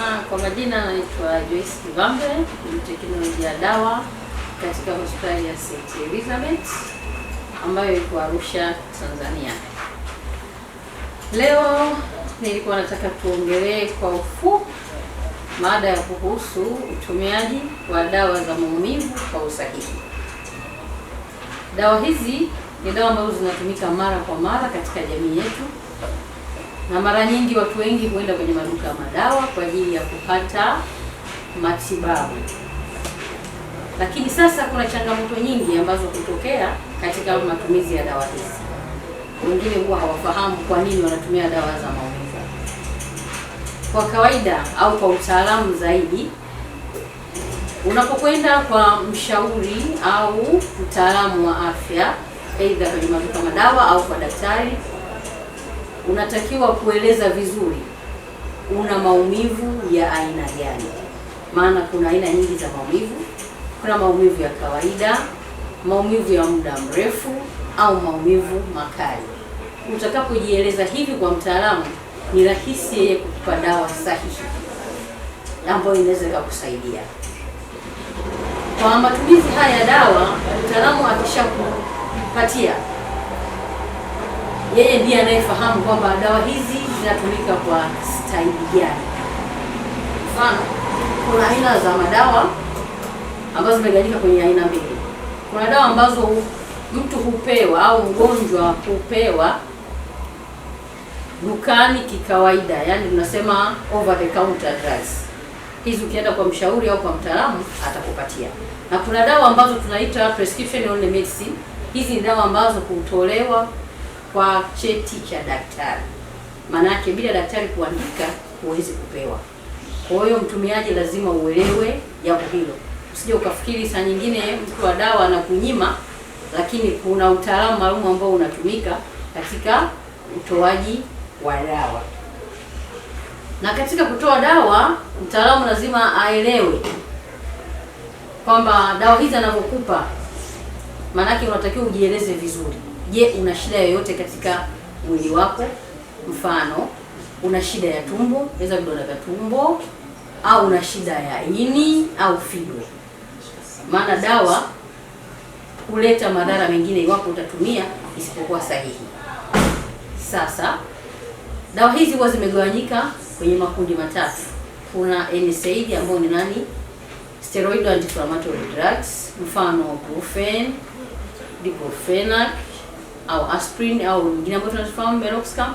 Kwa majina naitwa Joyce Kivambe, ni teknolojia ya dawa katika hospitali ya St. Elizabeth ambayo iko Arusha, Tanzania. Leo nilikuwa nataka tuongelee kwa ufupi mada ya kuhusu utumiaji wa dawa za maumivu kwa usahihi. Dawa hizi ni dawa ambazo zinatumika mara kwa mara katika jamii yetu, na mara nyingi watu wengi huenda kwenye maduka ya madawa kwa ajili ya kupata matibabu. Lakini sasa kuna changamoto nyingi ambazo hutokea katika matumizi ya dawa hizi. Wengine huwa hawafahamu kwa nini wanatumia dawa za maumivu. Kwa kawaida au kwa utaalamu zaidi, unapokwenda kwa mshauri au mtaalamu wa afya, aidha kwenye maduka madawa au kwa daktari, unatakiwa kueleza vizuri una maumivu ya aina gani, maana kuna aina nyingi za maumivu. Kuna maumivu ya kawaida, maumivu ya muda mrefu au maumivu makali. Utakapojieleza hivi kwa mtaalamu, ni rahisi yeye kukupa dawa sahihi ambayo inaweza ikakusaidia. Kwa matumizi haya ya dawa, mtaalamu akishakupatia, yeye ndiye anayefahamu kwamba dawa hizi zinatumika kwa staili gani. Mfano, kuna aina za madawa ambazo zimegawanyika kwenye aina mbili. Kuna dawa ambazo mtu hupewa au mgonjwa hupewa dukani kikawaida, yani tunasema over the counter drugs. Hizi ukienda kwa mshauri au kwa mtaalamu atakupatia. Na kuna dawa ambazo tunaita prescription only medicine. Hizi ni dawa ambazo hutolewa kwa cheti cha daktari, maanake bila daktari kuandika huwezi kupewa. Kwa hiyo mtumiaji lazima uelewe jambo hilo, usije ukafikiri saa nyingine mtu wa dawa anakunyima, lakini kuna utaalamu maalum ambao unatumika katika utoaji wa dawa. Na katika kutoa dawa, mtaalamu lazima aelewe kwamba dawa hizi anavyokupa, maanake unatakiwa ujieleze vizuri. Je, una shida yoyote katika mwili wako? Mfano, una shida ya tumbo, inaweza vidonda vya tumbo, au una shida ya ini au figo. Maana dawa huleta madhara mengine iwapo utatumia isipokuwa sahihi. Sasa dawa hizi huwa zimegawanyika kwenye makundi matatu. Kuna NSAID ambayo ni nani? Steroid anti-inflammatory drugs, mfano Brufen, diclofenac au aspirin au nyingine ambayo tunazifahamu meloxicam.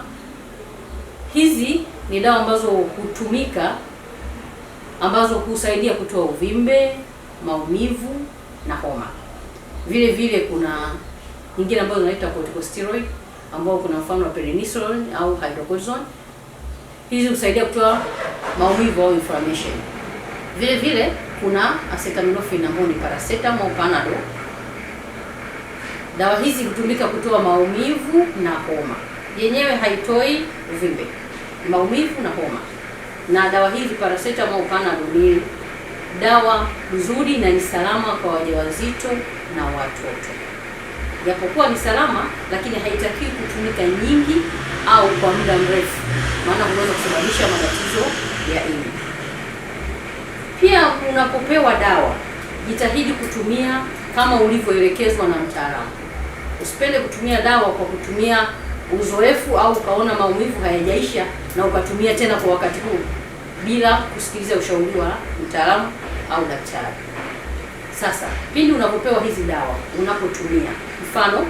Hizi ni dawa ambazo hutumika ambazo husaidia kutoa uvimbe, maumivu na homa. Vile vile kuna nyingine ambazo zinaitwa corticosteroid ambao kuna mfano wa prednisolone au hydrocortisone. Hizi husaidia kutoa maumivu au inflammation. Vile vile kuna acetaminophen ambayo ni paracetamol au Panadol. Dawa hizi hutumika kutoa maumivu na homa. Yenyewe haitoi uvimbe, maumivu na homa. Na dawa hizi paracetamol au Panadol ni dawa nzuri na ni salama kwa wajawazito na watoto. Japokuwa ni salama, lakini haitakiwi kutumika nyingi au kwa muda mrefu, maana kunaweza kusababisha matatizo ya ini. Pia unapopewa dawa, jitahidi kutumia kama ulivyoelekezwa na mtaalamu. Usipende kutumia dawa kwa kutumia uzoefu au ukaona maumivu hayajaisha na ukatumia tena kwa wakati huu bila kusikiliza ushauri wa mtaalamu au daktari. Sasa pindi unapopewa hizi dawa, unapotumia mfano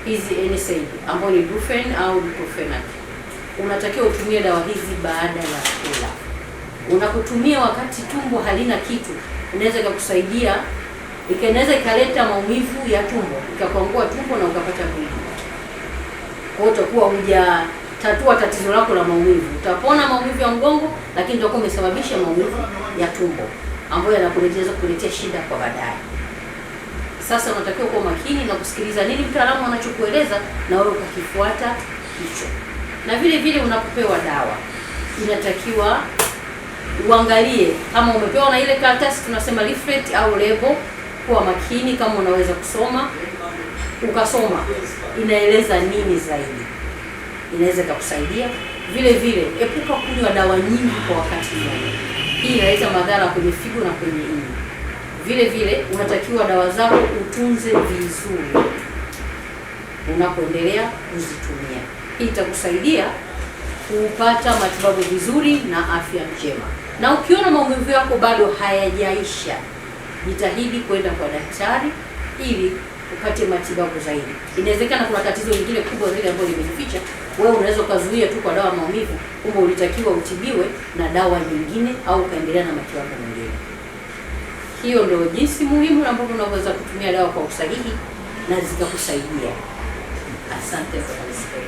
hizi NSAID ambayo ni Brufen au diclofenac, unatakiwa utumie dawa hizi baada ya kula. Unapotumia wakati tumbo halina kitu, inaweza ikakusaidia, inaweza ikaleta maumivu ya tumbo, ikakwangua tumbo na ukapata bleeding. Kwa hiyo utakuwa hujatatua tatizo lako la maumivu. Utapona maumivu ya mgongo, lakini utakuwa umesababisha maumivu ya tumbo ambayo yanakuletea kuletea shida kwa baadaye. Sasa unatakiwa kuwa makini na kusikiliza nini mtaalamu anachokueleza na wewe ukakifuata hicho. Na vile vile unapopewa dawa inatakiwa uangalie kama umepewa na ile karatasi tunasema leaflet au lebo, kuwa makini kama unaweza kusoma ukasoma inaeleza nini zaidi, inaweza ikakusaidia. Vile vile epuka kunywa dawa nyingi kwa wakati mmoja. Hii inaleta madhara kwenye figo na kwenye ini. Vile vile unatakiwa dawa zako utunze vizuri unapoendelea kuzitumia. Hii itakusaidia kupata matibabu vizuri na afya njema. Na ukiona maumivu yako bado hayajaisha, jitahidi kwenda kwa daktari ili upate matibabu zaidi. Inawezekana kuna tatizo lingine kubwa zaidi ambalo limejificha, wewe unaweza ukazuia tu kwa dawa maumivu, kumbe ulitakiwa utibiwe na dawa nyingine au ukaendelea na matibabu mengine. Hiyo ndio jinsi muhimu ambavyo unaweza kutumia dawa kwa usahihi na zikakusaidia. Asante kwa kusikiliza.